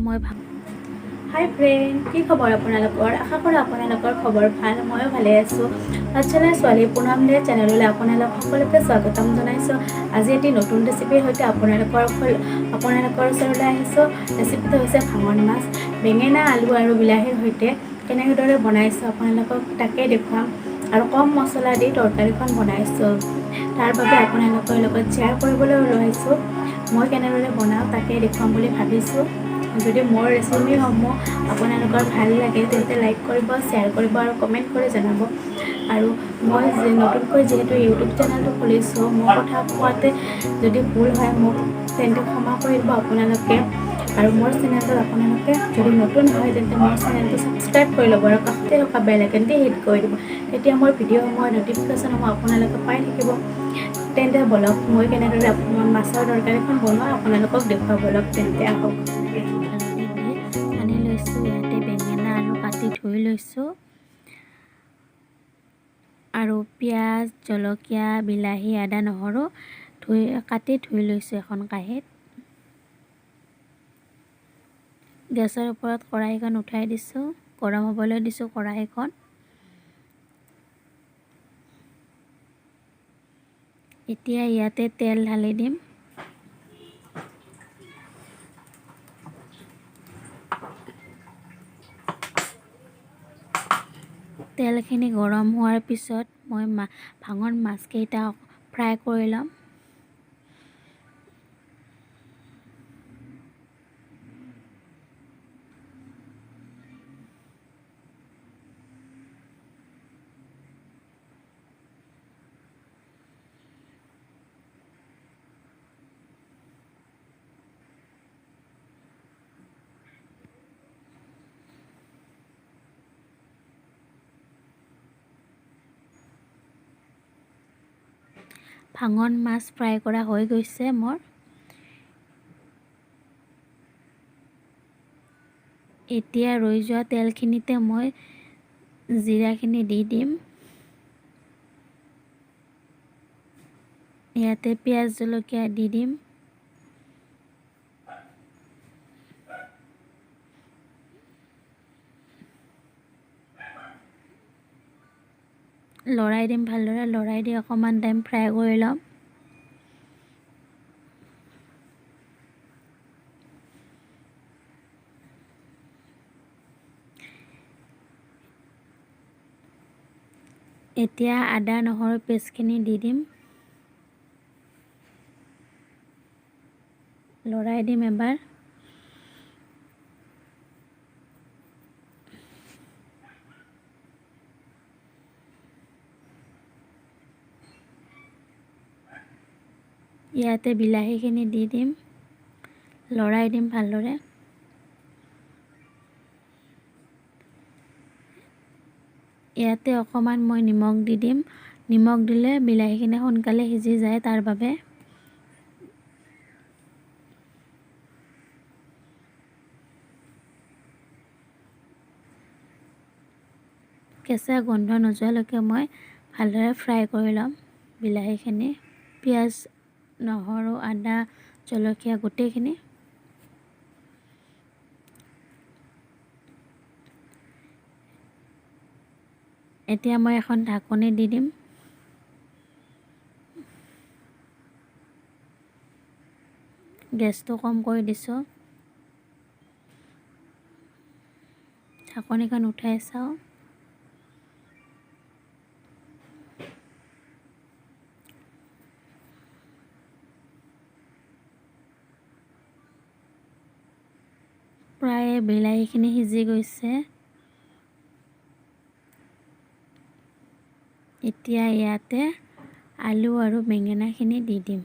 মই হাই ফ্ৰেণ্ড, কি খবৰ আপোনালোকৰ? আশা কৰোঁ আপোনালোকৰ খবৰ ভাল। ময়ো ভালে আছোঁ। পাঠশালাৰ ছোৱালী পুনম দে চেনেললৈ আপোনালোক সকলোকে স্বাগতম জনাইছোঁ। আজি এটি নতুন ৰেচিপিৰ সৈতে আপোনালোকৰ ওচৰলৈ আহিছোঁ। ৰেচিপিটো হৈছে ভাঙন মাছ, বেঙেনা, আলু আৰু বিলাহীৰ সৈতে কেনেদৰে বনাইছোঁ আপোনালোকক তাকে দেখুৱাম আৰু কম মছলা দি তৰকাৰীখন বনাইছোঁ। তাৰ বাবে আপোনালোকৰ লগত শ্বেয়াৰ কৰিবলৈ ওলাইছোঁ। মই কেনেদৰে বনাওঁ তাকে দেখুৱাম বুলি ভাবিছোঁ। যদি মোৰ ৰেচিপিসমূহ আপোনালোকৰ ভাল লাগে, তেন্তে লাইক কৰিব, শ্বেয়াৰ কৰিব আৰু কমেণ্ট কৰি জনাব। আৰু মই যে নতুনকৈ যিহেতু ইউটিউব চেনেলটো খুলিছোঁ, মোৰ কথা কোৱাতে যদি ভুল হয়, মোক তেন্তে ক্ষমা কৰি দিব আপোনালোকে। আৰু মোৰ চেনেলটোত আপোনালোকে যদি নতুন হয়, তেন্তে মোৰ চেনেলটো ছাবস্ক্ৰাইব কৰি ল'ব আৰু কাষতে থকা বেল আইকনটি হিট কৰি দিব। তেতিয়া মোৰ ভিডিঅ'সমূহৰ ন'টিফিকেশ্যনসমূহ আপোনালোকে পাই থাকিব। তেন্তে বলক, মই কেনেদৰে মাছৰ তৰকাৰীখন বনোৱা আপোনালোকক দেখুৱাব। বলক তেন্তে, আহক। হালধি দি সানি লৈছোঁ। ইয়াতে বেঙেনা, আলু কাটি ধুই লৈছোঁ আৰু পিঁয়াজ, জলকীয়া, বিলাহী, আদা, নহৰু ধুই কাটি ধুই লৈছোঁ এখন কাঁহীত। গেছৰ ওপৰত কেৰাহীখন উঠাই দিছোঁ, গৰম হ'বলৈ দিছোঁ কেৰাহীখন। এতিয়া ইয়াতে তেল ঢালি দিম। তেলখিনি গৰম হোৱাৰ পিছত মই ভাঙন মাছকেইটা ফ্ৰাই কৰি ল'ম। ভাঙন মাছ ফ্ৰাই কৰা হৈ গৈছে মোৰ। এতিয়া ৰৈ যোৱা তেলখিনিতে মই জিৰাখিনি দি দিম। ইয়াতে পিঁয়াজ, জলকীয়া দি দিম। লৰাই দিম ভালদৰে। লৰাই দি অকণমান টাইম ফ্ৰাই কৰি ল'ম। এতিয়া আদা নহৰু পেষ্টখিনি দি দিম। লৰাই দিম এবাৰ। ইয়াতে বিলাহীখিনি দি দিম। লৰাই দিম ভালদৰে। ইয়াতে অকণমান মই নিমখ দি দিম। নিমখ দিলে বিলাহীখিনি সোনকালে সিজি যায়, তাৰ বাবে। কেঁচা গোন্ধ নোযোৱালৈকে মই ভালদৰে ফ্ৰাই কৰি ল'ম বিলাহীখিনি, পিঁয়াজ, নহৰু, আদা, জলকীয়া গোটেইখিনি। এতিয়া মই এখন ঢাকনি দি দিম। গেছটো কম কৰি দিছোঁ। ঢাকনিখন উঠাই চাওঁ। প্ৰায় বিলাহীখিনি সিজি গৈছে। এতিয়া ইয়াতে আলু আৰু বেঙেনাখিনি দি দিম।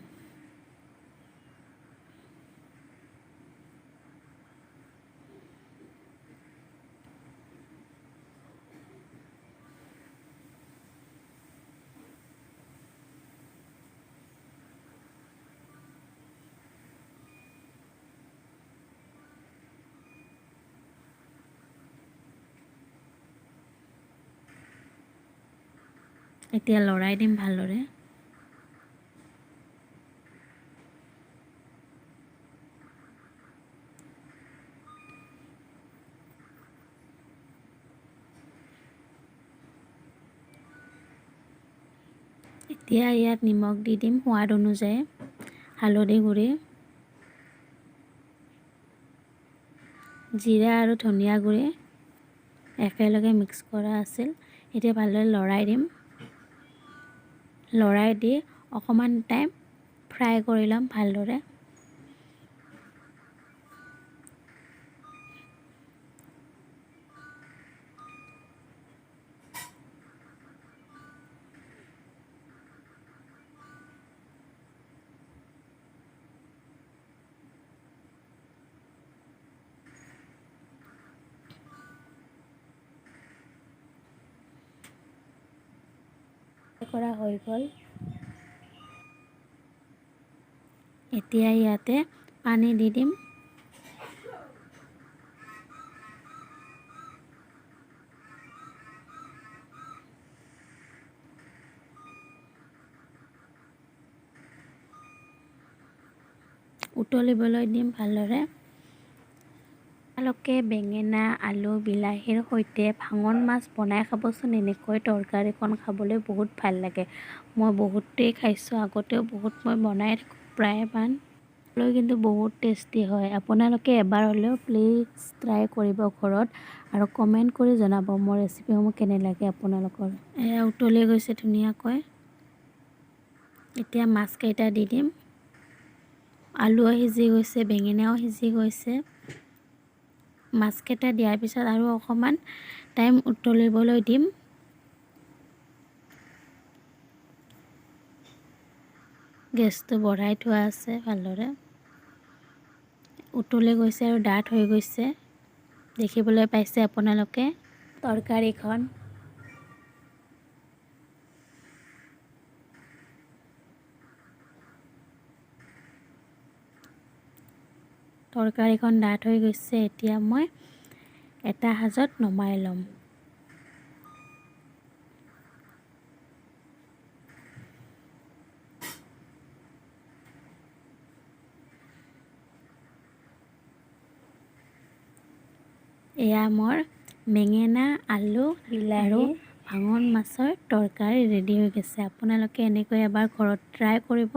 এতিয়া লৰাই দিম ভালদৰে। এতিয়া ইয়াত নিমখ দি দিম সোৱাদ অনুযায়ী, হালধি গুড়ি, জিৰা আৰু ধনিয়া গুড়ি একেলগে মিক্স কৰা আছিল। এতিয়া ভালদৰে লৰাই দিম। লৰাই দি অকণমান টাইম ফ্ৰাই কৰি ল'ম ভালদৰে। কৰা হৈ গ'ল। এতিয়া ইয়াতে পানী দি দিম। উতলিবলৈ দিম ভালদৰে। আপোনালোকে বেঙেনা, আলু, বিলাহীৰ সৈতে ভাঙন মাছ বনাই খাবচোন। এনেকৈ তৰকাৰীখন খাবলৈ বহুত ভাল লাগে। মই বহুতেই খাইছোঁ, আগতেও বহুত মই বনাই থাকোঁ প্ৰায়মান লৈ, কিন্তু বহুত টেষ্টি হয়। আপোনালোকে এবাৰ হ'লেও প্লিজ ট্ৰাই কৰিব ঘৰত আৰু কমেণ্ট কৰি জনাব মোৰ ৰেচিপিসমূহ কেনে লাগে আপোনালোকৰ। এয়া উতলি গৈছে ধুনীয়াকৈ। এতিয়া মাছকেইটা দি দিম। আলুও সিজি গৈছে, বেঙেনাও সিজি গৈছে। মাছকেইটা দিয়াৰ পিছত আৰু অকণমান টাইম উতলিবলৈ দিম। গেছটো বঢ়াই থোৱা আছে ভালদৰে। উতলি গৈছে আৰু ডাঠ হৈ গৈছে, দেখিবলৈ পাইছে আপোনালোকে তৰকাৰীখন। তৰকাৰীখন ডাঠ হৈ গৈছে। এতিয়া মই এটা সাজত নমাই ল'ম। এয়া মোৰ বেঙেনা, আলু আৰু ভাঙন মাছৰ তৰকাৰী ৰেডি হৈ গৈছে। আপোনালোকে এনেকৈ এবাৰ ঘৰত ট্ৰাই কৰিব,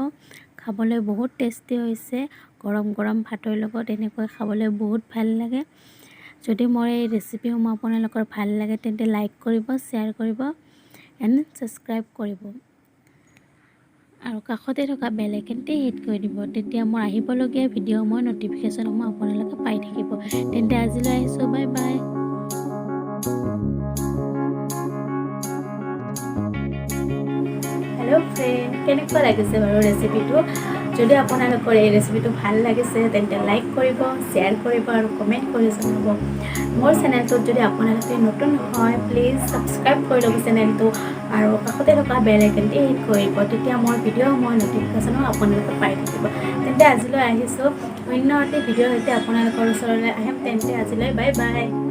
খাবলৈ বহুত টেষ্টি হৈছে। গৰম গৰম ভাতৰ লগত এনেকৈ খাবলৈ বহুত ভাল লাগে। যদি মোৰ এই ৰেচিপিসমূহ আপোনালোকৰ ভাল লাগে তেন্তে লাইক কৰিব, শ্বেয়াৰ কৰিব এণ্ড ছাবস্ক্ৰাইব কৰিব আৰু কাষতে থকা বেল আইকনটি হিট কৰি দিব। তেতিয়া মোৰ আহিবলগীয়া ভিডিঅ' মই ন'টিফিকেশ্যনসমূহ আপোনালোকে পাই থাকিব। তেন্তে আজিলৈ আহিছোঁ, বাই বাই। হেল্ল' ফ্ৰেণ্ড, কেনেকুৱা লাগিছে বাৰু ৰেচিপিটো? যদি আপোনালোকৰ এই ৰেচিপিটো ভাল লাগিছে তেন্তে লাইক কৰিব, শ্বেয়াৰ কৰিব আৰু কমেণ্ট কৰি জনাব। মোৰ চেনেলটোত যদি আপোনালোকে নতুন হয় প্লিজ ছাবস্ক্ৰাইব কৰি ল'ব চেনেলটো আৰু কাষতে থকা বেল আইকনটি হিট কৰিব। তেতিয়া মোৰ ভিডিঅ' মই ন'টিফিকেশ্যনো আপোনালোকে পাই থাকিব। তেন্তে আজিলৈ আহিছোঁ, অন্য এটি ভিডিঅ'ৰ সৈতে আপোনালোকৰ ওচৰলৈ আহিম। তেন্তে আজিলৈ বাই বাই।